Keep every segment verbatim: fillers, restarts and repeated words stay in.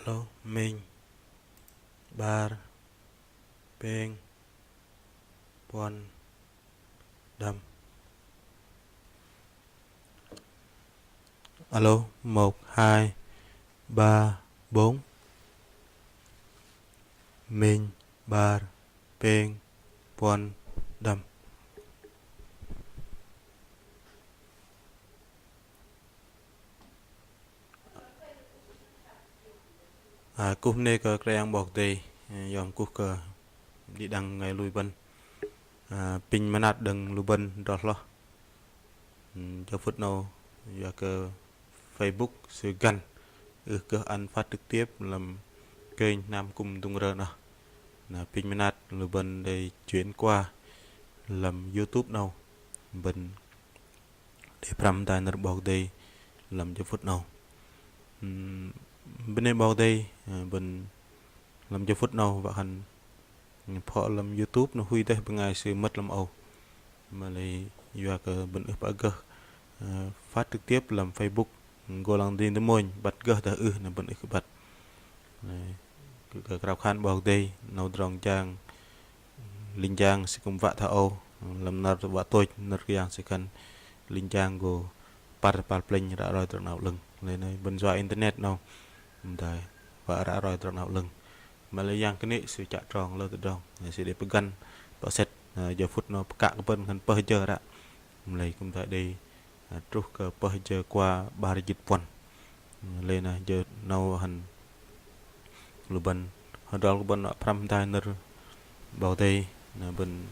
Alo, minh, 'bar, pêng, puăn, đăm. Alo, một, hai, ba, bốn. Minh, 'bar, pêng, puăn, đăm. Ơ, kuh mơnê kơ Kră Yang 'Bok Kei-Dei, ơ, yom kuh kơ đĭ đăng bơngai lui bơ̆n. Ơ, pinh mơnat đơ̆ng lu bơ̆n hơdrol hloh. Ưm, jơ phŭt 'nâu, yua kơ Facebook sư găn ưh kơ ăn phát trực tiếp lăm kênh hnam kư̆m dŭng rơ noh. Na pinh mơnat lu bơ̆n đei chuyển qua lăm YouTube 'nâu. Bơ̆n đei pơhrăm hơdai nơ̆r 'Bok Kei-Dei lăm jơ phŭt 'nâu. Ưm, bơnê 'Bok Kei-Dei, ơ, bơ̆n lăm jơ phŭt 'nâu wă khan phŏ lăm YouTube noh hui dêh bơngai sư mơ̆t lăm âu. Mă lei yua kơ bơ̆n ưh pă gơh, ơ, phát trực tiếp lăm Facebook. Gô lăng dĭng dơ̆ mônh băt gơh dah ưh na bơ̆n ưh kơ băt. Lei, kơ, kơ krao khan 'Bok Kei-Dei, 'nâu tơdrong jang linh jang sư kư̆m wă thoi âu, lăm năr wă tôch, nơ̆r Kră Yang sư khan linh jang gô păr kơpal plĕnh ră roi Tơdrong 'Nao 'Lơ̆ng. Lei na bơ̆n yua internet 'nâu, hơdai wă ră roi Tơdrong 'Nao 'Lơ̆ng. Mă lei yang kơnê̆ sư chă trong lơ tơdrong, na sư đei pơgăn, tŏ sĕt, ơ, jơ phŭt 'nâu pơkă kơ bơ̆n khan pơh jơ ră. Mă lei kư̆m hơdai đei, ơ, truh kơ pơh jơ kua 'bar jĭt puăn. Lei na jơ 'nâu hăm lu bơ̆n hơdrol kơ bơ̆n wă pơhrăm hơdai nơ̆r 'Bok Kei-Dei, na bơ̆n,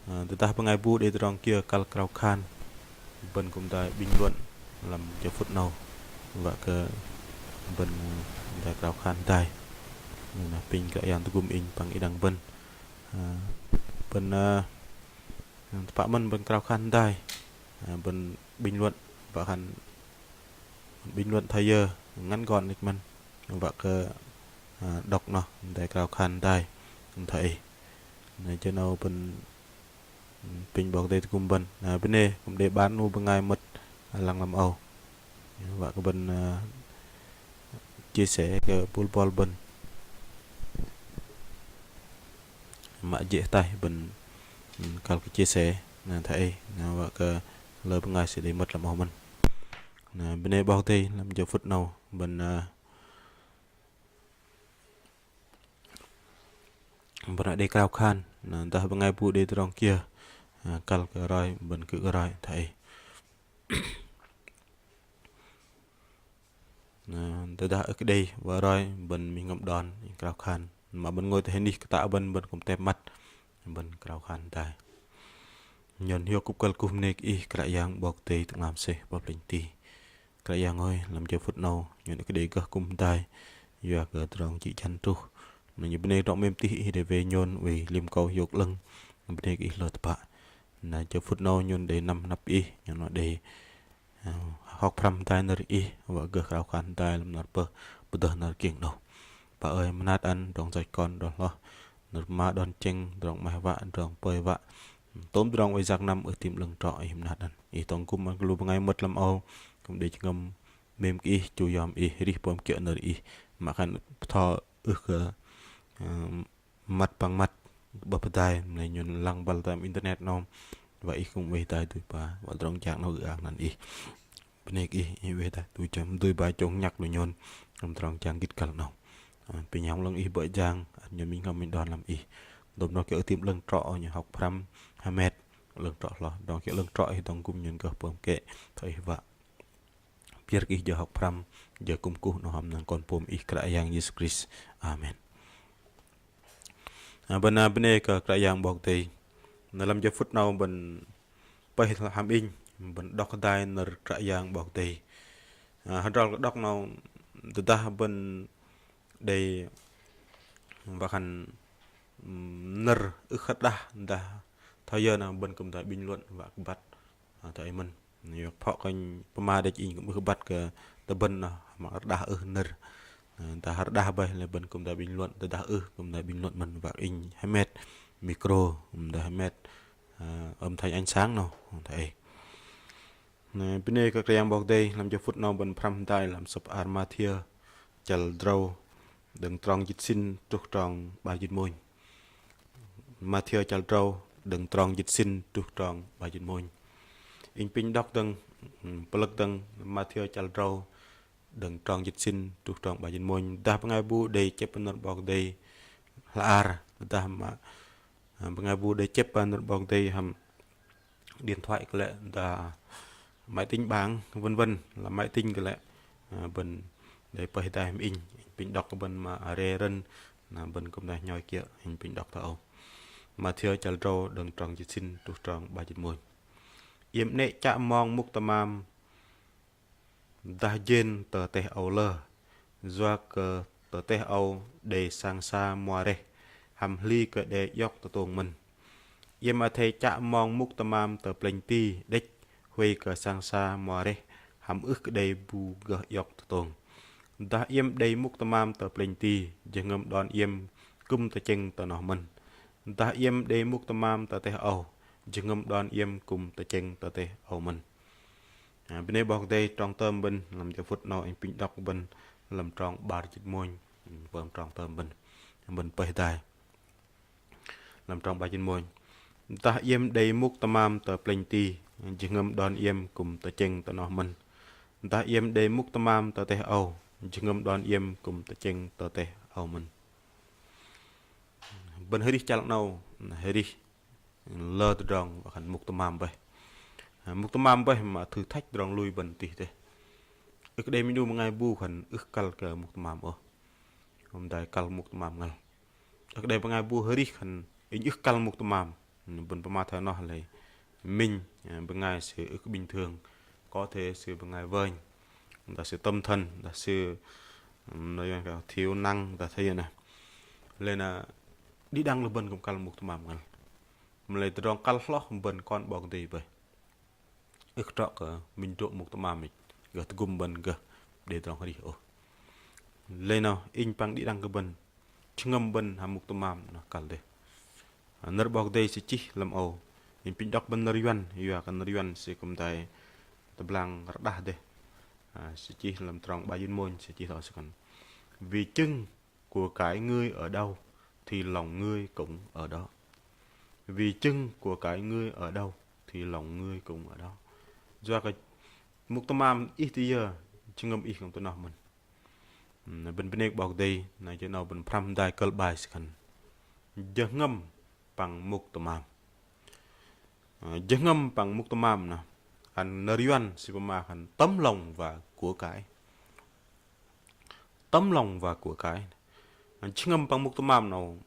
ơ, tơdah bơngai bu đei tơdrong kiơ kăl krao khan, bơ̆n kư̆m hơdai bình luận lăm jơ phŭt 'nâu. Wă kơ bơ̆n, ơ, hơdai krao khan hơdai. Na pinh Kră Yang tơgŭm inh păng đĭ đăng bơ̆n. Ơ, bơ̆n, ơ, tơpă mơ̆n bơ̆n krao khan hơdai. Ơ, bơ̆n bình luận, wă khan bình luận thoi yơ ngắn gọn đĕch mơ̆n. Wă kơ, ơ, đọc noh, hơdai krao khan hơdai, thoi ei. Na jơ 'nâu bơ̆n, ưm, pinh 'Bok Kei-Dei tơgŭm bơ̆n. Na bơnê, kư̆m đei 'bar 'nu bơngai mơ̆t lăng lăm âu. Wă kơ bơ̆n, ơ, chia sẻ kơ bôl bôl bơ̆n. Mă jê̆ ataih bơ̆n, ưm, kăl kơ chia sẻ, na thoi ei, na wă kơ lơ bơngai sư đei mơ̆t lăm âu mơ̆n. Na bơnê 'Bok Kei-Dei lăm jơ phŭt 'nâu, bơ̆n, ơ, bơ̆n đei krao khan, na dah bơngai bu đei tơdrong kiơ, ơ, kăl kơ roi, bơ̆n kư̆m kơ roi, thoi ei. Na, tơdah ưh kơ đei wă roi, bơ̆n minh jơhngơ̆m đon, krao khan. Mă bơ̆n ngôi tơ hơnih kơtă bơ̆n, bơ̆n kư̆m tep măt, bơ̆n krao khan hơdai. Nhôn hiôk kŭp kơ̆l kuh mơnê kơ Ih Kră Yang 'Bok Kei-Dei tơ'ngla mơsêh 'bơ̆p plĕnh tih. Kră Yang ơi, lăm jơ phŭt 'nâu, nhôn ưh kơ đei gơh kư̆m hơdai, yua kơ tơdrong jĭ jăn truh. Na nhôn bơnê tơdrong 'mêm tih Ih đei wei nhôn, wei liêm akâu hiôk 'lơ̆ng, bơnê kơ Ih lơ tơpă. Na jơ phŭt 'nâu nhôn đei năm hơnăp Ih, nhôn đei, ơ, hŏk pơhrăm hơdai nơ̆r Ih, wă gơh krao khan hơdai lăm năr pơh, pơdơh năr kiêng 'nâu. Apă ơi, mơnat ăn tơdrong yoch kon hơdrol hloh, nơ̆r pơma đon tơchĕng, tơdrong 'maih wă, tơdrong pơi wă, tôm tơdrong oei yak năm ưh tim 'lơ̆ng trŏ Ih mơnat ăn. Ih dŏng gŭm ăn kơ lu bơngai mơ̆t lăm âu, kư̆m đei jơhngơ̆m 'mêm kơ Ih, chu yom Ih, arih pơm kiơ̆ nơ̆r Ih, mă khan bơtho ưh kơ, ơ, măt păng măt, 'bơ̆p hơdai, mă lei nhôn lăng băl tam internet 'nâu, wă Ih kư̆m oei hơdai dui ba, wă tơdrong jang 'nâu ư-ang năn Ih. Bơnê kơ Ih, Ih oei hơdai dui jơhngơ̆m dui ba chông nhăk lu nhôn, lăm tơdrong jang gĭt kăl 'nâu. Ơ, pinh Yang 'Lơ̆ng Ih bơ̆ jang, ăn nhôn minh jơhngơ̆m minh đon lăm Ih. Dôm noh kiơ̆ ưh tim 'lơ̆ng trŏ, nhôn hŏk pơhrăm, hơmet, 'lơ̆ng trŏ hloh, tơdrong kiơ̆ 'lơ̆ng trŏ Ih dŏng gŭm nhôn gơh pơm kĕ, thoi Ih wă. Pơyơ̆r kơ Ih jơ hŏk pơhrăm, jơ kŭm kuh 'nâu hăm năng Kon pôm Ih Kră Yang Yêsu Krist. Amen. Ơ, bơ̆n, ơ, bơnê kơ Kră Yang 'Bok Kei-Dei. Na lăm jơ phŭt 'nâu bơ̆n pơih hăm inh, bơ̆n đŏk hơdai nơ̆r Kră Yang 'Bok Kei-Dei. Ơ, hơdrol kơ đŏk 'nâu tơdah bơ̆n đei wă khan, ưm, nơ̆r ưh kơ rơđah dah thoi yơ na bơ̆n kư̆m hơdai bình luận wă kơ băt. Ơ, thoi ei mơ̆n. Yua kơ phŏ kơnh pơma đĕch inh kư̆m ưh kơ băt kơ tơ bơ̆n noh mă rơđah ưh nơ̆r. Ơ, dah rơđah bơih lei bơ̆n kư̆m hơdai bình luận, tơdah ưh kư̆m hơdai bình luận mơ̆n wă inh hơmet micro, kư̆m hơdai hơmet, ơ, âm thanh ánh sáng 'nâu, thoi ei. Na, bơnê kơ Kră Yang 'Bok Kei-Dei, lăm jơ phŭt 'nâu bơ̆n pơhrăm hơdai lăm sơ̆p ar Mathiơ, chăl drâu, đơ̆ng trong jĭt sĭn truh trong 'bar jĭt mônh. Mathiơ chăl tơdrâu đơ̆ng trong jĭt sĭn truh trong 'bar jĭt mônh. Inh pinh đŏk dơ̆ng, pơlơ̆k dơ̆ng Mathiơ chăl tơdrâu đơ̆ng trong jĭt sĭn truh trong 'bar jĭt mônh. Dah bơngai bu đei chĕp nơ̆r 'Bok Kei-Dei hla ar, dah mă, ơ, bơngai bu đei chĕp nơ̆r 'Bok Kei-Dei hăm điện thoại kơ lĕ, dah máy tính bảng, vân vân, là máy tính kơ lĕ, ơ, bơ̆n đei pơih hơdai hăm inh, inh pinh đŏk kơ bơ̆n mă re rơ̆n, na bơ̆n kư̆m dah nhoi kiơ̆, inh pinh đŏk thoi âu. Mathiơ chăl tơdrâu đơ̆ng trong jĭt sĭn truh trong 'bar jĭt mônh. Iĕm 'nĕ chă mong mŭk tơmam dah jên tơ teh âu lơ, yua kơ tơ teh âu đei sang sa moa reh, hăm hli kơ đe iŏk tơtông mơ̆n. Iĕm athei chă mong mŭk tơmam tơ plĕnh ti đĕch, huay kơ sang sa moa reh, hăm ưh kơ đei bu gơh iŏk tơtông. Dah iĕm đei mŭk tơmam tơ plĕnh ti, jơhngơ̆m đon iĕm kư̆m tơchĕng tơ noh mơ̆n. Dah iĕm đei mŭk tơmam tơ teh âu, jơhngơ̆m đon iĕm kư̆m tơchĕng tơ teh âu mơ̆n. Ơ, bơnê 'Bok Kei-Dei, trong tơm bơ̆n lăm jơ phŭt 'nâu inh pinh đŏk bơ̆n lăm trong 'bar jĭt mônh, pơm trong tơm bơ̆n, bơ̆n pơih hơdai. Lăm trong 'bar jĭt mônh. Dah iĕm đei mŭk tơmam tơ plĕnh ti, jơhngơ̆m đon iĕm kư̆m tơchĕng tơ noh mơ̆n. Dah iĕm đei mŭk tơmam tơ teh âu, jơhngơ̆m đon iĕm kư̆m tơchĕng tơ teh âu mơ̆n. Bơ̆n hơrih chăl 'nâu, hơrih lơ tơdrong wă khan mŭk tơmam bơih. Ơ, mŭk tơmam bơih mă thử thách tơdrong lui bơ̆n tih dêh. Ưh kơ đei minh 'nu bơngai bu khan ưh kăl kơ mŭk tơmam ôh. Hôm dai kăl mŭk tơmam ngăl. Ưh kơ đei bơngai bu hơrih khan inh ưh kăl mŭk tơmam. Bơ̆n pơma thoi noh lei minh, ơ, bơngai sư ưh kơ bình thường. Có thể sư bơngai vơnh. Dah sư tâm thần, dah sư, ưm, nói thiếu năng, dah thoi yơ nơh. Lei na đĭ đăng lu bơ̆n kư̆m kăl mŭk tơmam ngăl. Mă lei tơdrong kăl hloh bơ̆n kon 'Bok Kei-Dei bơih. Ưh kơ trŏ kơ minh drô̆ mŭk tơmam mĕch gơh tơgŭm bơ̆n gơh đei tơdrong hơrih ôh. Lei noh inh păng đĭ đăng kơ bơ̆n jơhngơ̆m bơ̆n hăm mŭk tơmam noh kăl dêh. Nơ̆r 'Bok Kei-Dei sư chih lăm âu. Inh pinh đŏk bơ̆n nơ̆r Yuăn, yua kơ nơ̆r Yuăn sư kư̆m dai tơblang rơđah dêh. Ơ, sư chih lăm trong 'bar jĭt mônh sư chih thoi âu sư khan: Vì chưng của cải ngươi ở đâu thì lòng ngươi cũng ở đó. Vì chưng của cải ngươi ở đâu thì lòng ngươi cũng ở đó. Yua kơ mŭk tơmam ih tơ yơ, jơhngơ̆m ih kư̆m tơ noh mơ̆n. Ưm, bơ̆n bơnê kơ 'Bok Kei-Dei, na jơ 'nâu bơ̆n pơhrăm hơdai kơ̆l 'bai sư khan: Jơhngơ̆m păng mŭk tơmam. Ơ, jơhngơ̆m păng mŭk tơmam noh. Ăn nơ̆r Yuăn sư pơma khan tấm lòng và của cải. Tấm lòng và của cải. Ăn jơhngơ̆m păng mŭk tơmam noh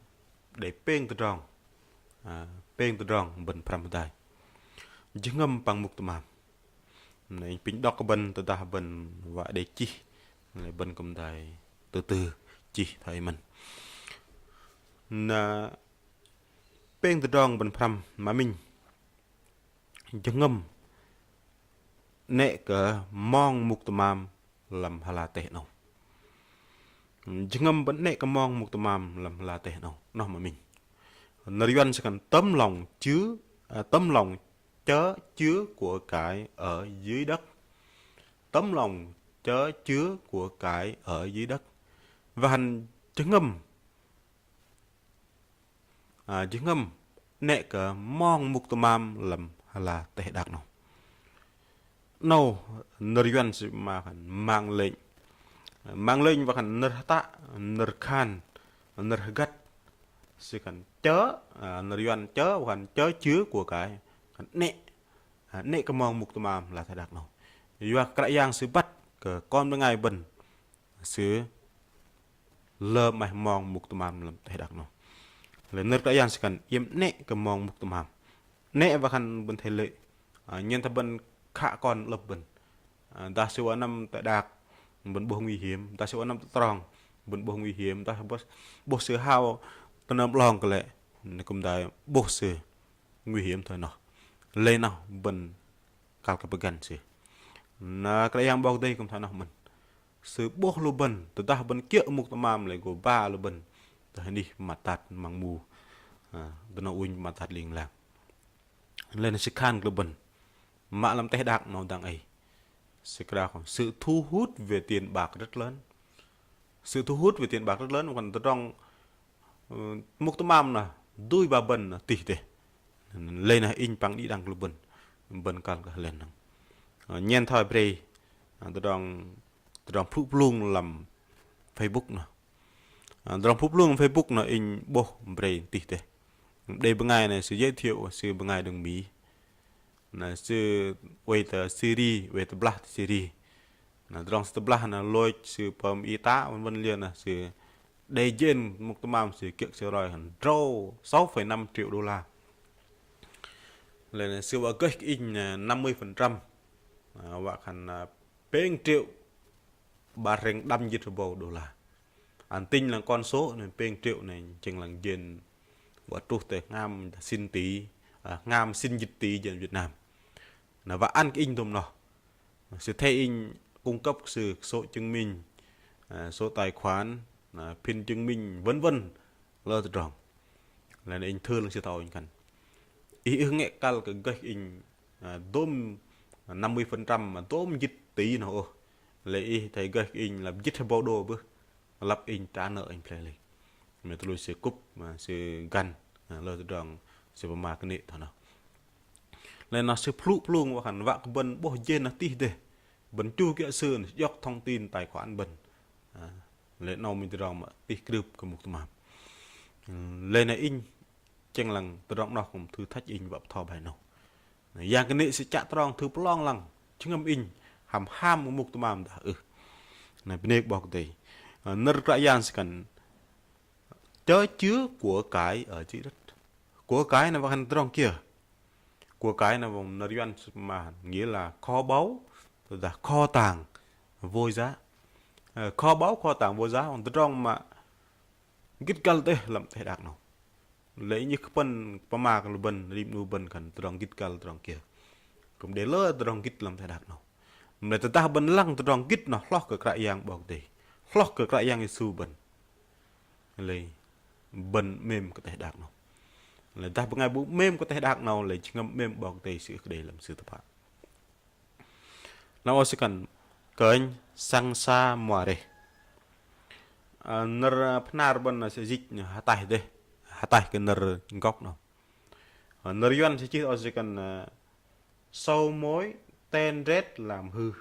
đei pêng tơdrong. Ơ, pêng tơdrong bơ̆n pơhrăm hơdai. Jơhngơ̆m păng mŭk tơmam. Noh inh pinh đŏk kơ bơ̆n tơdah bơ̆n wă đei chih. Lei bơ̆n kư̆m dai từ từ chih thoi mơ̆n. Na pêng tơdrong bơ̆n pơhrăm mă minh. Jơhngơ̆m 'nĕ kơ mong mŭk tơmam lăm ala teh 'nâu. Jơhngơ̆m bơ̆n 'nĕ kơ mong mŭk tơmam lăm ala teh 'nâu. Noh mă minh. Nơ̆r Yuăn sư khan tấm lòng chứa, à, tấm lòng chớ chứa của cải ở dưới đất. Tấm lòng chớ chứa của cải ở dưới đất. Wă khan jơhngơ̆m, à, jơhngơ̆m 'nĕ kơ mong mŭk tơmam lăm ala teh đak 'nâu. 'Nâu nơ̆r Yuăn sư pơma khan mạng lệnh. Mạng lệnh wă khan nơ̆r hơtă, nơ̆r khan, nơ̆r hơgăt. Sư khan chớ, à, nơ̆r Yuăn chớ wă khan chớ chứa của cải, khan 'nĕ, à, 'nĕ kơ mong mŭk tơmam ala teh đak 'nâu. Yua kơ Kră Yang sư băt kơ kon bơngai bơ̆n sư lơ 'maih mong mŭk tơmam lăm teh đak 'nâu. Lei nơ̆r Kră Yang sư khan iĕm 'nĕ kơ mong mŭk tơmam. 'Nĕ wă khan bơ̆n thei lê̆. À, nhen thoi bơ̆n khă kon 'lơ̆p bơ̆n. À, dah sư wă năm teh đak, bơ̆n 'bôh nguy hiểm, dah sư wă năm tơ trong, bơ̆n 'bôh nguy hiểm, dah 'bôh, 'bôh sư hao tơ nơm 'long kơ lĕ, kư̆m dai 'bôh sư nguy hiểm thoi noh. Lei noh bơ̆n kăl kơ pơgăn sư. Na Kră Yang 'Bok Kei-Dei kư̆m thoi noh mơ̆n. Sư 'bôh lu bơ̆n, tơdah bơ̆n kiơ̆ mŭk tơmam lei gô ba lu bơ̆n tơ anih pơmat tat măng mu. À, tơ noh ŭnh pơmat tat ling lang. Lei na sư khan kơ lu bơ̆n. Mă lăm teh đak 'nâu dang ei. Sư krao khan sự thu hút về tiền bạc rất lớn. Sự thu hút về tiền bạc rất lớn, wă khan tơdrong, ơ, mŭk tơmam noh dui ba bơ̆n noh tih dêh. Lei noh inh păng đĭ đăng kơ lu bơ̆n, bơ̆n kăl kơ hơlen năng. Ơ, nhen thoi brei, ơ, tơdrong, tơdrong phlŭ phlung lăm Facebook noh. Ơ, tơdrong phlŭ phlung Facebook noh inh 'bôh brei tih dêh. Đei bơngai noh sư giới thiệu sư bơngai đơ̆ng Mi. Na sư oei tơ Syria, oei tơblah tơ Syria. Na tơdrong sư tơblah na lôch sư pơm i tá, vân vân liơ na sư đei jên mŭk tơmam sư kiơ̆ sư roi hăn drâu sáu phẩy năm triệu đô la. Lei na sư wă gơih kơ inh na năm mươi phần trăm. Na wă khan na pêng triệu bar hrĕng đăm jĭt hơbâu đô la. Ăn tinh lăng con số na pêng triệu na chĕng lăng jên wă truh tơ hngam sĭn tỉ, ơ, hngam sĭn jĭt tỉ jên Việt Nam. Na wă ăn kơ inh dôm noh. Sư athei inh cung cấp sư số chứng minh, ơ, số tài khoản, ơ, pin chứng minh, vân vân. Lơ tơdrong. Lei na inh thử lăng sư thoi inh khan. Ih ưh ngĕ kăl kơ gơih inh, ơ, dôm năm mươi phần trăm mă dôm jĭt tỉ noh ôh. Lei ih athei gơih inh lăp jĭt hơbâu đô bơih. Lăp inh trả nợ inh pơlei lei. Mă tơlui sư kŭp, mă sư găn, ơ, lơ tơdrong sư pơma kơnê̆ thoi noh. Lei noh sư phlŭ phlung wă khan wă kơ bơ̆n 'bôh jên noh tih dêh. Bơ̆n chu kiơ̆ sư noh, iŏk thông tin tài khoản bơ̆n. Ơ, lei noh minh tơdrong mă tih krưp kơ mŭk tơmam. Lei na inh chĕng lăng tơdrong noh kŭm thử thách inh wă bơtho bai noh. Yang kơnê̆ sư chă trong thử pơlong lăng jơhngơ̆m inh hăm ham mŭk tơmam dah ưh. Na bơnê kơ 'Bok Kei-Dei. Ơ, nơ̆r Kră Yang sư khan chớ chứa của cải ở dưới đất. Của cải na wă khan tơdrong kiơ? Của cải na wă nơ̆r Yuăn sư pơma nghĩa là kho báu, tơdah kho tàng vô giá. Ơ, kho báu, kho tàng vô giá, wă tơdrong mă gĭt găl dêh lăm teh đak 'nâu. Lei inh ưh kơ pơ̆n pơma kơ lu bơ̆n, rim 'nu bơ̆n khan tơdrong gĭt găl tơdrong kiơ. Kŭm đei lơ tơdrong gĭt lăm teh đak 'nâu. Mă lei tơdah bơ̆n lăng tơdrong gĭt noh hloh kơ Kră Yang 'Bok Kei-Dei, hloh kơ Kră Yang Yêsu bơ̆n. Lei bơ̆n 'mêm kơ teh đak 'nâu. Lei dah bơngai bu 'mêm kơ teh đak 'nâu, lei jơhngơ̆m 'mêm 'Bok Kei-Dei sư ưh kơ đei lăm sư tơpă. Na ơ sư khan kơnh săng sa mă reh. Ơ, nơ̆r, ơ, Bơhnar bơ̆n, ơ, sư jĭch, ơ, ataih dêh, ataih kơ nơ̆r gốc 'nâu. Ơ, nơ̆r Yuăn sư chih ơ sư khan, ơ, sâu mối ten rét làm hư.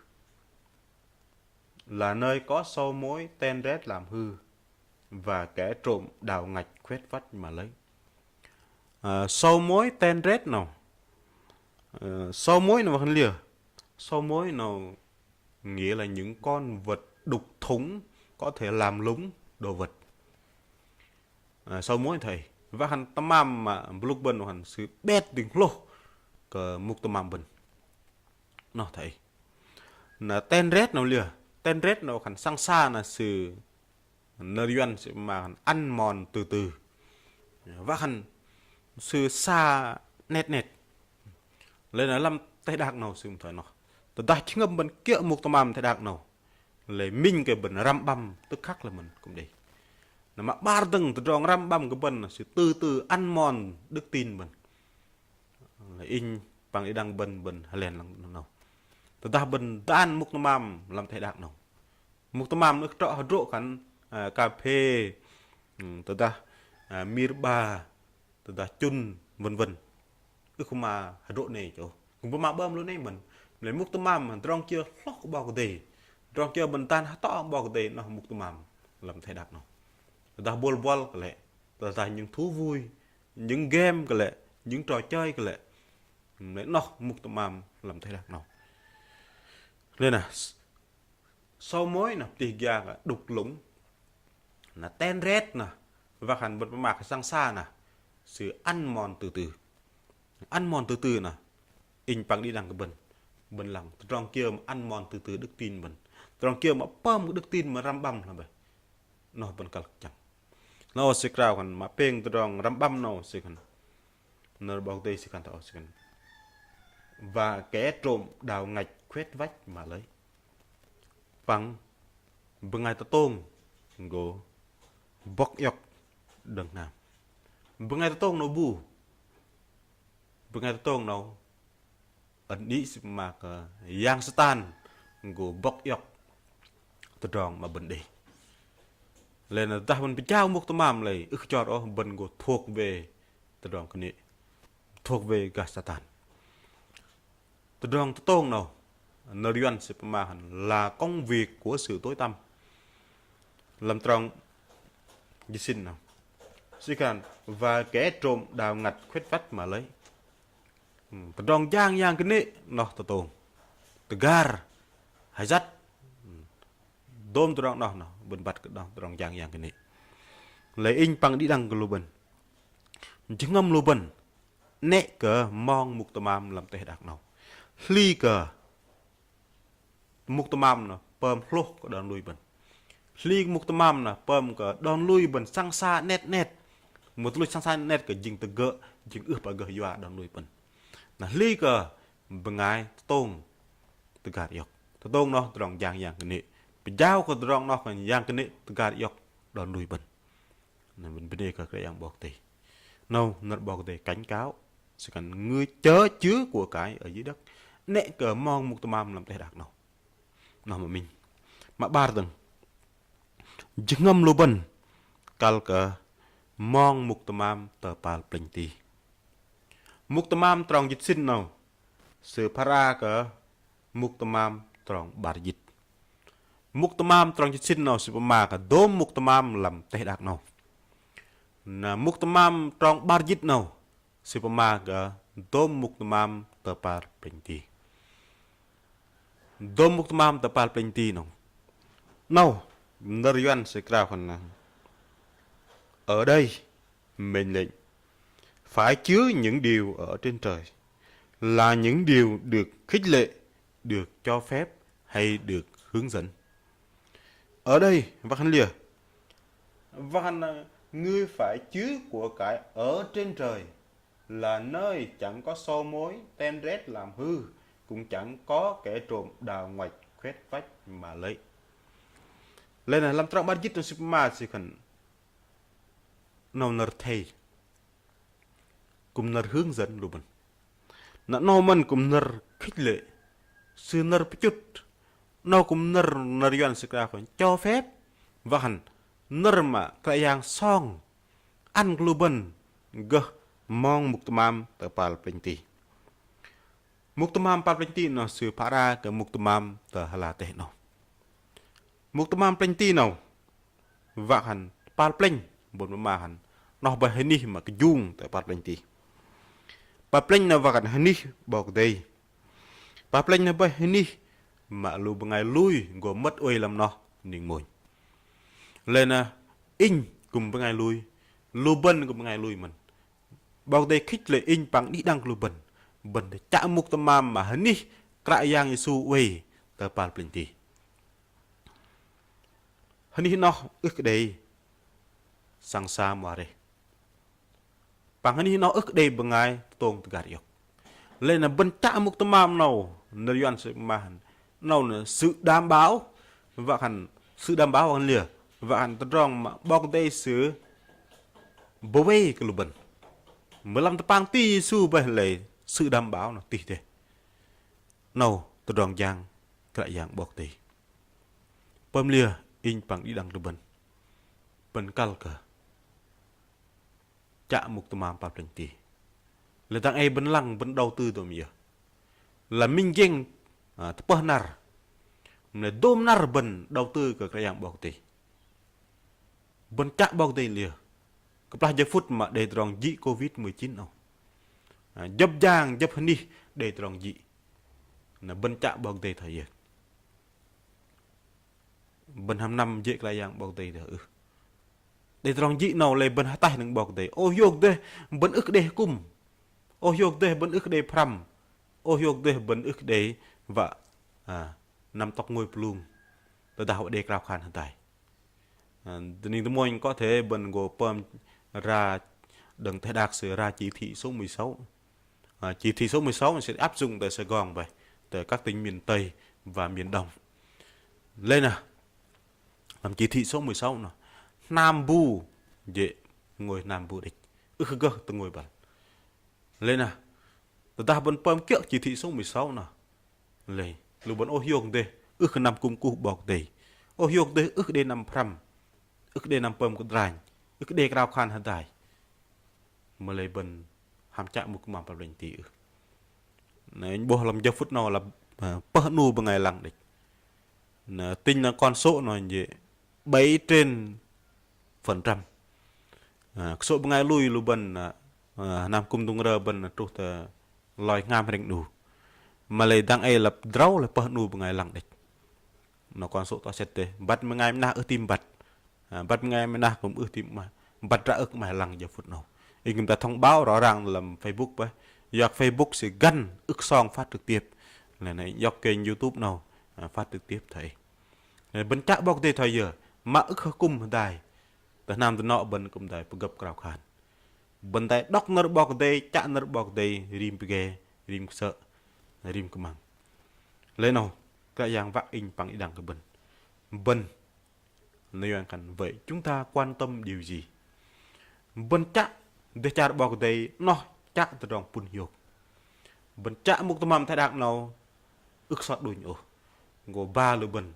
Là nơi có sâu mối ten rét làm hư. Và kẻ trộm đào ngạch khoét vách mà lấy. Ơ, sâu mối ten rét 'nâu. Ơ, sâu mối 'nâu wă khan liơ? Sâu mối 'nâu nghĩa là những con vật đục thủng có thể làm lủng đồ vật. Ơ, sâu mối thoi wă khan tơmam mă blŭk bơ̆n wă khan sư bet dĭng hlôh kơ mŭk tơmam bơ̆n. Noh thoi. Na ten rét 'nâu liơ? Ten rét 'nâu wă khan săng sa na sư nơ̆r Yuăn sư pơma khan ăn mòn từ từ. Wă khan sư sa 'net 'net. Lei na lăm teh đak 'nâu sư thoi noh. Tơdah jơhngơ̆m bơ̆n kiơ̆ mŭk tơmam teh đak 'nâu, lei minh kơ bơ̆n răm 'băm tức khắc lei mơ̆n kŭm đei. Na mă 'bar dơ̆ng tơdrong răm 'băm kơ bơ̆n sư từ từ ăn mòn đức tin bơ̆n. Lei inh păng đĭ đăng bơ̆n, bơ̆n hơlen lăng 'nâu. Tơdah bơ̆n dan mŭk tơmam lăm teh đak 'nâu. Mŭk tơmam ưh kơ trŏ hơdrô̆ khan, ơ, cà phê, ưm, tơdah, ơ, mir ba, tơdah chŭn, vân vân. Ưh kơ pơma hơdrô̆ 'nei chô. Kŭm pơma 'bơm lu 'nei mơ̆n. Mă lei mŭk tơmam tơdrong kiơ hloh kơ 'Bok Kei-Dei, tơdrong kiơ bơ̆n dan hơtŏ 'Bok Kei-Dei, noh mŭk tơmam lăm teh đak 'nâu. Tơdah bôl buăl kơ lĕ, tơdah những thú vui, những game kơ lĕ, những trò chơi kơ lĕ. Mă lei noh mŭk tơmam lăm teh đak 'nâu. Lei na, sâu mối na pơtih gia kơ đục lủng. Na ten rét na, wă khan bơ̆n pơma kơ săng sa na, sư ăn mòn từ từ. Ăn mòn từ từ na, inh păng đĭ đăng kơ bơ̆n, bơ̆n lăng. Tơdrong kiơ mă ăn mòn từ từ đức tin bơ̆n. Tơdrong kiơ mă pơm đức tin mă răm 'băm hloi bơih. Noh bơ̆n kăl kơ chăng. Noh sư krao khan mă pêng tơdrong răm 'băm noh sư khan. Nơ̆r 'Bok Kei-Dei sư khan thoi âu sư khan. Và kẻ trộm đào ngạch khoét vách mà lấy. Păng bơngai tơtông gô bŏk iŏk đơ̆ng hnam. Bơngai tơtông 'nâu bu. Bơngai tơtông 'nâu ân đĭ sư pơma kơ yang Satan gô bŏk iŏk tơdrong mă bơ̆n đei. Lei na dah bơ̆n pơjao mŭk tơmam lei ưh kơ chor ôh, bơ̆n gô thuộc về tơdrong kơnê̆, thuộc về gah Satan. Tơdrong tơtông 'nâu nơ̆r Yuăn sư pơma khan là công việc của sự tối tăm. Lăm trong jĭt sĭn 'nâu sư khan và kẻ trộm đào ngặt khoét vách mà lấy. Ừm, tơdrong jang yang kơnê̆ noh tơtông. Tơgar, hơyăt. Ừm, dôm tơdrong noh noh bơ̆n băt kơ noh tơdrong jang yang kơnê̆. Lei inh păng đĭ đăng kơ lu bơ̆n, jơhngơ̆m lu bơ̆n 'nĕ kơ mong mŭk tơmam lăm teh đak 'nâu. Hli kơ mŭk tơmam noh pơm hlôh kơ đon lui bơ̆n. Hli mŭk tơmam noh pơm kơ đon lui bơ̆n săng sa 'net 'net. Mŭt lui săng sa 'net 'net kơ jing tơgơ̆, jing ưh pă gơh yua đon lui bơ̆n. Na hli kơ bơngai tơtông tơgar iŏk. Tơtông noh tơdrong jang yang kơnê̆. Pơjao kơ tơdrong noh kơ yang kơnê̆ tơgar iŏk đon lui bơ̆n. Na bơ̆n bơnê kơ Kră Yang 'Bok Kei-Dei. 'Nâu nơ̆r 'Bok Kei-Dei cảnh cáo. Sư khan người chớ chứa của cải ở dưới đất, 'nĕ kơ mong mŭk tơmam lăm teh đak 'nâu. Noh mă minh. Mă 'bar dơ̆ng, jơhngơ̆m lu bơ̆n kăl kơ mong mŭk tơmam tơ kơpal plĕnh ti. Mŭk tơmam trong jĭt sĭn 'nâu sư phara kơ mŭk tơmam trong 'bar jĭt. Mŭk tơmam trong jĭt sĭn 'nâu sư pơma kơ dôm mŭk tơmam lăm teh đak 'nâu. Na mŭk tơmam trong 'bar jĭt 'nâu sư pơma kơ dôm mŭk tơmam tơ kơpal plĕnh ti. Dôm mŭk tơmam tơ kơpal plĕnh ti 'nâu. 'Nâu nơ̆r Yuăn sư krao khan: ở đây mệnh lệnh phải chứa những điều ở trên trời, là những điều được khích lệ, được cho phép hay được hướng dẫn. Ở đây, wă khan liơ? Wă khan, à, ngươi phải chứa của cải ở trên trời, là nơi chẳng có sâu mối, ten rét làm hư, cũng chẳng có kẻ trộm đào ngoạch khoét vách mà lấy. Lei na lăm trong 'bar jĭt 'nâu sư pơma sư khan 'nâu nơ̆r thê kŭm nơ̆r hướng dẫn lu bơ̆n. Na 'nâu mơ̆n kŭm nơ̆r khích lệ, sư nơ̆r pơchŭt. 'Nâu kŭm nơ̆r, nơ̆r Yuăn sư krao khan cho phép. Wă khan nơ̆r mă Kră Yang song ăn kơ lu bơ̆n gơh mong mŭk tơmam tơ kơpal plĕnh ti. Mŭk tơmam kơpal plĕnh ti 'noh sư phara kơ mŭk tơmam tơ ala teh 'nâu. Mŭk tơmam plĕnh ti 'nâu wă khan kơpal plĕnh, bơ̆n pơma khan 'noh bơih hơnih mă kơjung tơ kơpal plĕnh ti. Kơpal plĕnh 'noh wă khan hơnih 'Bok Kei-Dei. Kơpal plĕnh 'noh bơih hơnih mă lu bơngai lui gô mơ̆t oei lăm noh ning mônh. Lei na inh kŭm bơngai lui, lu bơ̆n kŭm bơngai lui mơ̆n. 'Bok Kei-Dei khích lệ inh păng đĭ đăng kơ lu bơ̆n, bơ̆n chă mŭk tơmam mă hơnih Kră Yang Yêsu oei tơ kơpal plĕnh ti. Hơnih 'noh ưh kơ đei săng sa mă reh. Păng hơnih 'noh ưh kơ đei bơngai tơtông tơgar iŏk. Lei na bơ̆n chă mŭk tơmam 'nâu, nơ̆r Yuăn sư pơma khan 'nâu nơ sự đảm bảo, wă khan sự đảm bảo wă khan liơ, wă khan tơdrong mă 'Bok Kei-Dei sư bơwei kơ lu bơ̆n. Mă lăm tơpang ti Yêsu bơih lei sự đảm bảo 'noh tih dêh. 'Nâu tơdrong jang Kră Yang 'Bok Kei-Dei. Pơm liơ inh păng đĭ đăng lu bơ̆n, bơ̆n kăl kơ chă mŭk tơmam kơpal plĕnh ti. Lei dang ei bơ̆n lăng bơ̆n đầu tư dôm yơ. Lăm minh giĕng, à, tơpơh năr. Mă lei dôm năr bơ̆n đầu tư kơ Kră Yang 'Bok Kei-Dei. Bơ̆n chă 'Bok Kei-Dei liơ. Kơplah jơ phŭt mă đei tơdrong jĭ Covid mười chín 'nâu. À, jơ̆p jang, jơ̆p hơnih đei tơdrong jĭ. Na bơ̆n chă 'Bok Kei-Dei thoi yơ. Bơ̆n hăm năm jê̆ Kră Yang 'Bok Kei-Dei dơ̆ng ưh. Đei tơdrong jĭ 'nâu lei bơ̆n hơtaih đơ̆ng 'Bok Kei-Dei. Ôh hiôk dêh bơ̆n ưh kơ đei hơkŭm. Ôh hiôk dêh bơ̆n ưh kơ đei pơhrăm. Ôh hiôk dêh bơ̆n ưh kơ đei wă, à, năm tŏk ngôi pơlung. Tơdah wă đei krao khan hơdai. À, tơ ning tơ mônh có thể bơ̆n gô pơm ra đơ̆ng teh đak sư ra chỉ thị số mười sáu. À, chỉ thị số mười sáu sẽ áp dụng tại Sài Gòn vậy, tại các tỉnh miền Tây và miền Đông. Lei na, lăm chỉ thị số mười sáu 'noh, hnam bu jê̆ ngôi hnam bu đĕch. Ưh kơ gơh tơ ngôi băl. Lei na, tơdah bơ̆n pơm kiơ̆ chỉ thị số mười sáu 'noh. Lei, lu bơ̆n ôh hiôk dêh, ưh kơ năm kŭm kuh 'Bok Kei-Dei. Ôh hiôk dêh, ưh kơ đei năm pơhrăm. ưh kơ đei năm pơm kơdranh, ưh kơ đei krao khan hơdai. Mă-lei bơ̆n hăm chă mŭk tơmam pal plĕnh ti ưh? Na, inh 'bôh lăm jơ phŭt 'nâu lăp, ơ, pơh 'nu bơngai lăng đĕch. Na, tinh na con số 'nâu jê̆ bảy trên phần trăm. Ơ, kơ sô̆ bơngai lui lu bơ̆n, ơ, ơ, hnam kŭm dŭng rơ bơ̆n truh tơ loi hngam hrĕng 'nu. Mă-lei dang ei lăp drâu lei pơh 'nu bơngai lăng đĕch. Noh kon sô̆ toh sĕt dêh. Băt bơngai mơnah ưh tim băt. Ơ, băt bơngai mơnah kư̆m ưh tim 'maih. Băt ră ưh kơ 'maih lăng jơ phŭt 'nâu. Inh kư̆m dah thông báo rõ ràng lăm Facebook bơih. Yua kơ Facebook sư găn ưh kơ song phát trực tiếp. Lei na inh iŏk kênh YouTube 'nâu, ơ, phát trực tiếp thoi ei. Lei bơ̆n chă 'Bok Kei-Dei thoi yơ, mă ưh kơ hơkŭm hơdai. Tơ hnam dơnŏ bơ̆n kư̆m dai pơgơ̆p krao khan. Bơ̆n dai đŏk nơ̆r 'Bok Kei-Dei, chă nơ̆r 'Bok Kei-Dei, rim pơge, rim kơsơ̆, rim kơmăng. Lei 'nâu, Kră Yang wă inh păng đĭ đăng kơ bơ̆n. Bơ̆n, nơ̆r Yuăn khan, vậy chúng ta quan tâm điều gì? Bơ̆n chă dêh char 'Bok Kei-Dei, noh chă tơdrong pŭn hiôk. Bơ̆n chă mŭk tơmam teh đak 'nâu, ưh kơ sot đunh ôh. Gô ba lu bơ̆n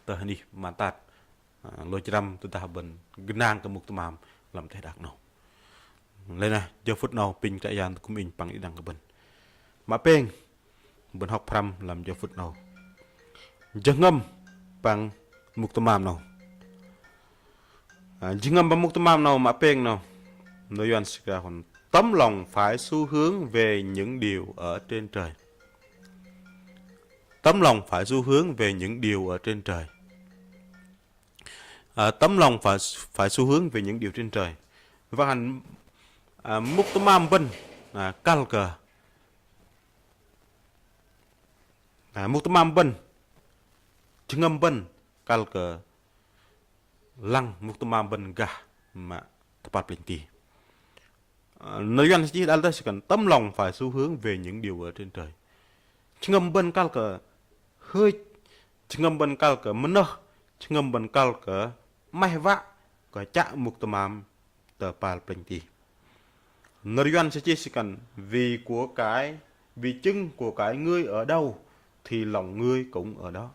tơ hơnih pơmat tat, ơ, lôch răm tơdah bơ̆n gơnang kơ mŭk tơmam lăm teh đak 'nâu. Lei na, jơ phŭt 'nâu, apinh Kră Yang tơgŭm inh păng đĭ đăng kơ bơ̆n. Mă pêng, bơ̆n hŏk pơhrăm lăm jơ phŭt 'nâu. Jơhngơ̆m păng mŭk tơmam 'nâu. Ơ, jơhngơ̆m păng mŭk tơmam 'nâu, mă pêng 'nâu. Nơ̆r Yuăn sư khan, tấm lòng phải xu hướng về những điều ở trên trời. Tấm lòng phải xu hướng về những điều ở trên trời. Ơ, tấm lòng phải, phải xu hướng về những điều trên trời. Wă khan, ơ, mŭk tơmam bơ̆n, ơ, kăl kơ, ơ, mŭk tơmam bơ̆n, jơhngơ̆m bơ̆n kăl kơ lăng mŭk tơmam bơ̆n gah mă tơ kơpal plĕnh ti. Ơ, nơ̆r Yuăn sư chih đăl dêh sư khan tấm lòng phải xu hướng về những điều ở trên trời. Jơhngơ̆m bơ̆n kăl kơ hưch, jơhngơ̆m bơ̆n kăl kơ mơnơh, jơhngơ̆m bơ̆n kăl kơ 'maih wă kơ chă mŭk tơmam tơ kơpal plĕnh ti. Nơ̆r Yuăn sư chih sư khan vì của cải, vì chưng của cải ngươi ở đâu thì lòng ngươi cũng ở đó.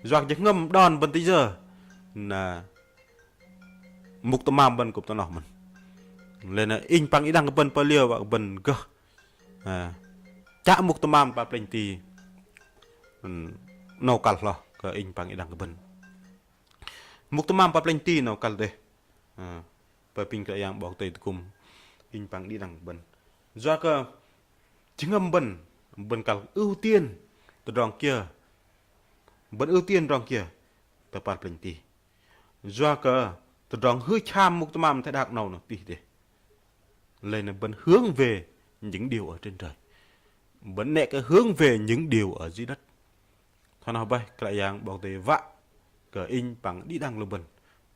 Yua kơ jơhngơ̆m đon bơ̆n tơ yơ, na mŭk tơmam bơ̆n kŭm tơ noh mơ̆n. Lei na inh păng đĭ đăng kơ bơ̆n pơm liơ wă kơ bơ̆n gơh, ơ, chă mŭk tơmam kơpal plĕnh ti. Ơ, 'nâu kăl hloh kơ inh păng đĭ đăng kơ bơ̆n. Mŭk tơmam kơpal plĕnh ti 'nâu kăl dêh. Ơ, apinh Kră Yang 'Bok Kei-Dei tơgŭm inh păng đĭ đăng kơ bơ̆n. Yua kơ jơhngơ̆m bơ̆n, bơ̆n kăl ưu tiên tơdrong kiơ. Bơ̆n ưu tiên tơdrong kiơ tơ kơpal plĕnh ti. Yua kơ tơdrong hưch ham mŭk tơmam teh đak 'nâu noh tih dêh. Lei na bơ̆n hướng về những điều ở trên trời. Bơ̆n 'nĕ kơ hướng về những điều ở dưới đất. Thoi noh bơih Kră Yang 'Bok Kei-Dei wă kơ inh păng đĭ đăng lu bơ̆n,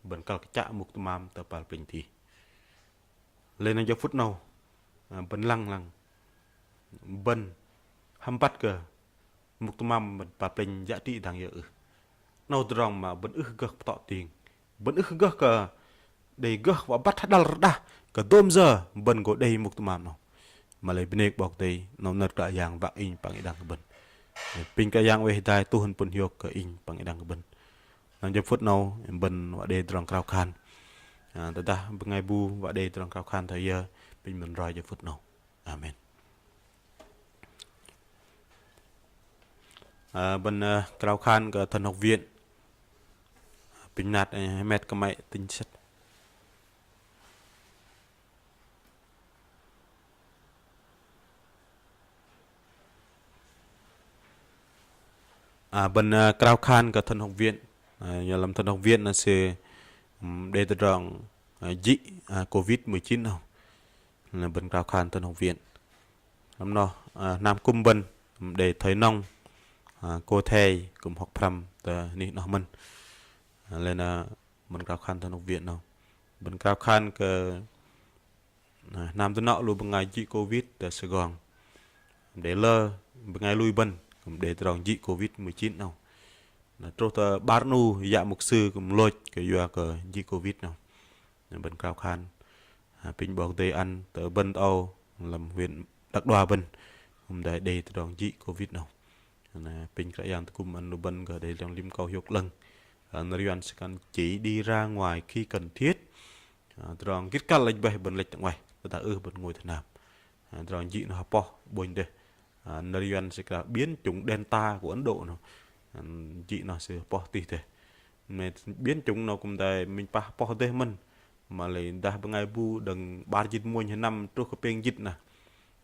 bơ̆n kăl kơ chă mŭk tơmam tơ kơpal plĕnh ti. Lei na jơ phŭt 'nâu, ơ, bơ̆n lăng lăng, bơ̆n hăm băt kơ mŭk tơmam bơ̆n kơpal plĕnh giá trị dang yơ ưh. 'Nâu tơdrong mă bơ̆n ưh gơh pơtŏ ting. Bơ̆n ưh gơh kơ đei gơh wă băt hơđăl rơđah kơ dôm yơ bơ̆n gô đei mŭk tơmam 'nâu. Mă-lei bơnê kơ 'Bok Kei-Dei, 'nâu nơ̆r Kră Yang wă inh păng đĭ đăng kơ bơ̆n. Apinh Kră Yang oei hơdai tuh ăn pŭn hiôk kơ inh păng đĭ đăng kơ bơ̆n. Lăm jơ phŭt 'nâu, bơ̆n wă đei tơdrong krao khan. Ơ, tơdah bơngai bu wă đei tơdrong krao khan thoi yơ, apinh bơ̆n roi jơ phŭt 'nâu. Amen. Ơ, bơ̆n, ơ, krao khan kơ thần học viện. Apinh mơnat, ơ, hơmet kơ mă tinh sĕt. Ơ, bơ̆n, ơ, krao khan kơ thần học viện. Ơ, yua lăm thần học viện na sư, ưm, đei tơdrong, ơ, jĭ, ơ, Covid mười chín 'nâu. Na bơ̆n krao khan thần học viện. Lăm noh, ơ, hnam kŭm bơ̆n, ưm, đei thầy nông, ơ, cô thầy kŭm hŏk pơhrăm tơ anih noh mơ̆n. Ơ, lei na bơ̆n krao khan thần học viện 'nâu. Bơ̆n krao khan kơ, ơ, hnam dơnŏ lu bơngai jĭ Covid tơ Sài Gòn. Đei lơ bơngai lui bơ̆n kŭm đei tơdrong jĭ Covid mười chín 'nâu. Na truh tơ 'bar 'nu yă mục sư kŭm lôch kơ yua kơ jĭ Covid 'nâu. Na bơ̆n krao khan, ơ, apinh 'Bok Kei-Dei ăn tơ bơ̆n tơ âu lăm huyện Đăk Đoa bơ̆n kŭm đei, đei tơdrong jĭ Covid 'nâu. Na apinh Kră Yang tơgŭm ăn lu bơ̆n gơh đei tơdrong rim akâu hiôk 'lơ̆ng. Ơ, nơ̆r Yuăn sư khan chỉ đi ra ngoài khi cần thiết. Ơ, tơdrong gĭt kăl lĕch bơih bơ̆n lĕch tơ 'nguaih, tơdah ưh bơ̆n ngôi tơ hnam. Ơ, tơdrong jĭ noh hơpoh 'bônh dêh. Ơ, nơ̆r Yuăn sư khan biến chủng Delta của Ấn Độ noh. Ơ, jĭ noh sư hơpoh tih dêh. Mă biến chủng noh kư̆m đei minh pah hơpoh dêh mơ̆n. Mă lei dah bơngai bu đơ̆ng 'bar jĭt mônh hơnăm truh kơ pêng jĭt noh.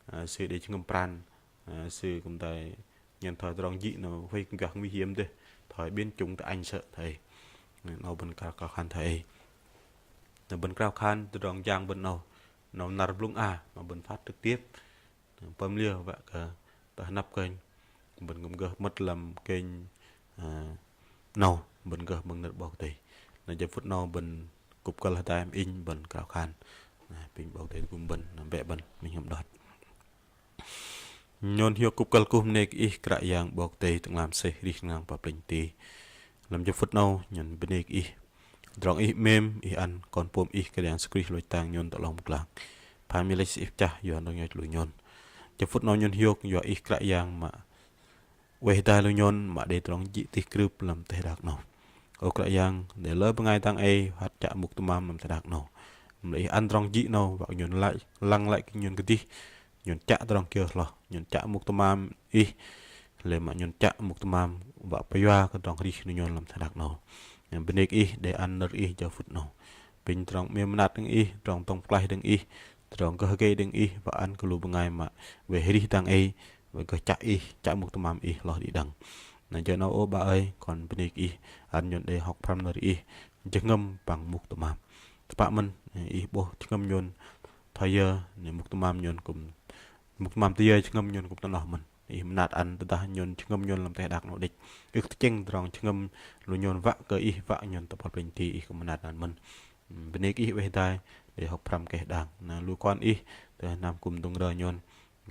Ơ, sư đei jơhngơ̆m pran. Ơ, sư kư̆m đei nhen thoi tơdrong jĭ noh huay kơ gah nguy hiểm dêh. Thoi biến chủng tơ Anh sơ̆ thoi ei. Noh bơ̆n krao, krao khan thoi ei. Noh bơ̆n krao khan tơdrong jang bơ̆n noh, noh năr blŭng a mă bơ̆n phát trực tiếp. Pơm liơ wă kơ tơ hơnăp kơnh bơ̆n kư̆m gơh mơ̆t lăm kênh, ơ, noh bơ̆n gơh mơ̆ng nơ̆r 'Bok Kei-Dei. Na jơ phŭt noh bơ̆n kŭp kơ̆l hơdai mă inh bơ̆n krao khan. Na apinh 'Bok Kei-Dei tơgŭm bơ̆n, na bĕ bơ̆n minh hăm đơ̆t. Nhôn hiôk kŭp kơ̆l kuh bơnê kơ Ih Kră Yang 'Bok Kei-Dei tơ'ngla mơsêh arih nang pă plĕnh ti. Lăm jơ phŭt 'nâu, nhôn bơnê kơ Ih. Tơdrong Ih 'mêm, Ih ăn Kon pôm Ih Kră Yang Yêsu Krist lôch tang nhôn tơ 'long pơglang. Pham Ih lĕch Ih pơchah yua tơdrong yoch lu nhôn. Jơ phŭt 'nâu nhôn hiôk, yua Ih Kră Yang mă oei hơdai lu nhôn mă đei tơdrong jĭ tih krưp lăm teh đak 'nâu. Ơ Kră Yang, đei lơ bơngai dang ei hăt chă mŭk tơmam lăm teh đak 'nâu. Mă lei Ih ăn tơdrong jĭ 'nâu, wă nhôn lăng lăi kơ nhôn kơdih, nhôn chă tơdrong kiơ hloh, nhôn chă mŭk tơmam Ih, lei mă nhôn chă mŭk tơmam wă pơyua kơ tơdrong arih lu nhôn lăm teh đak 'nâu. Bơnê kơ Ih đei ăn nơ̆r Ih jơ phŭt 'nâu. Apinh tơdrong 'mêm mơnat đơ̆ng Ih, tơdrong dŏng pơklaih đơ̆ng Ih, tơdrong gơh hơgei đơ̆ng Ih, wă ăn kơ lu bơngai mă oei arih dang ei, wă gơh chă Ih, chă mŭk tơmam Ih hloh đĭ đăng. Na jơ 'nâu ơ 'Bă ơi, kon bơnê kơ Ih, ăn nhôn đei hŏk pơhrăm nơ̆r Ih, jơhngơ̆m păng mŭk tơmam. Tơpă mơ̆n, Ih 'bôh jơhngơ̆m nhôn thoi yơ, na mŭk tơmam nhôn kư̆m, mŭk tơmam tơ yơ jơhngơ̆m nhôn kư̆m tơ noh mơ̆n. Ih mơnat ăn tơdah nhôn jơhngơ̆m nhôn lăm teh đak 'nâu đĕch. Ưh kơ tơchĕng tơdrong jơhngơ̆m lu nhôn wă kơ Ih wă nhôn tơ păl plĕnh ti Ih kư̆m mơnat ăn mơ̆n. Bơnê kơ Ih oei hơdai, đei hŏk pơhrăm keh đang. Na lu kon Ih, tơ hnam kư̆m dŏng rơ nhôn.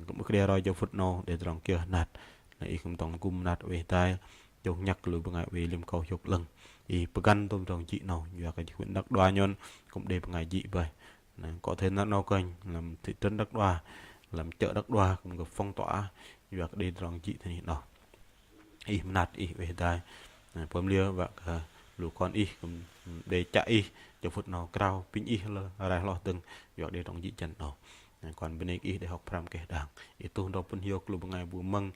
Kư̆m ưh kơ đei roi jơ phŭt 'nâu, đei tơdrong kiơ hơnat. Na Ih kư̆m dŏng gŭm mơnat oei hơdai, jôh nhăk lu bơngai oei liêm akâu hiôk 'lơ̆ng. Ih pơgăn tôm tơdrong jĭ 'nâu, yua kơ jĭ huyện Đăk Đoa nhôn, kư̆m đei bơngai jĭ bơih. Na, có thể năr 'nâu kơnh, lăm thị trấn Đăk Đoa, lăm chợ Đăk Đoa, kư̆m gơh phong tỏa, yua kơ đei tơdrong jĭ thoi noh. Ih mơnat, Ih oei hơdai. Na, pơm liơ wă kơ lu kon Ih, kư̆m đei chă Ih, jơ phŭt 'nâu krao, apinh Ih lơ, rai hloh dơ̆ng, yua kơ đei tơdrong jĭ jăn 'nâu. Na, kon bơnê kơ Ih đei hŏk pơhrăm keh đang. Ih tuh tơdrong pŭn hiôk lu bơngai bu mơ̆ng,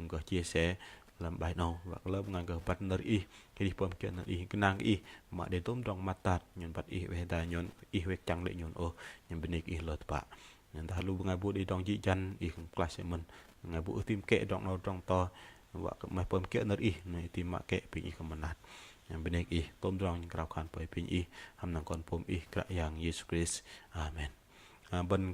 gơh chia sẻ, lăm bai 'nâu, wă kơ lơ bơngai gơh băt nơ̆r Ih, kơdih pơm kiơ̆ nơ̆r Ih, gơnang kơ Ih, mă đei tôm tơdrong pơmat tat, nhôn băt Ih oei hơdai nhôn, Ih wĕk chăng lê̆ nhôn ôh, nhôn bơnê kơ Ih lơ tơpă. Nhôn dah lu bơngai bu đei tơdrong jĭ jăn, Ih kư̆m klaih sơ̆ mơ̆n, bơngai bu ưh tam kĕ tơdrong 'nâu tơdrong to, wă kơ 'maih pơm kiơ̆ nơ̆r Ih, na Ih tam mă kĕ apinh Ih kư̆m mơnat. Nhôn bơnê kơ Ih, tôm tơdrong nhôn krao khan pơm apinh Ih, hăm anăn Kon pôm Ih Kră Yang Yêsu Krist. Amen. Ơ, bơ̆n krao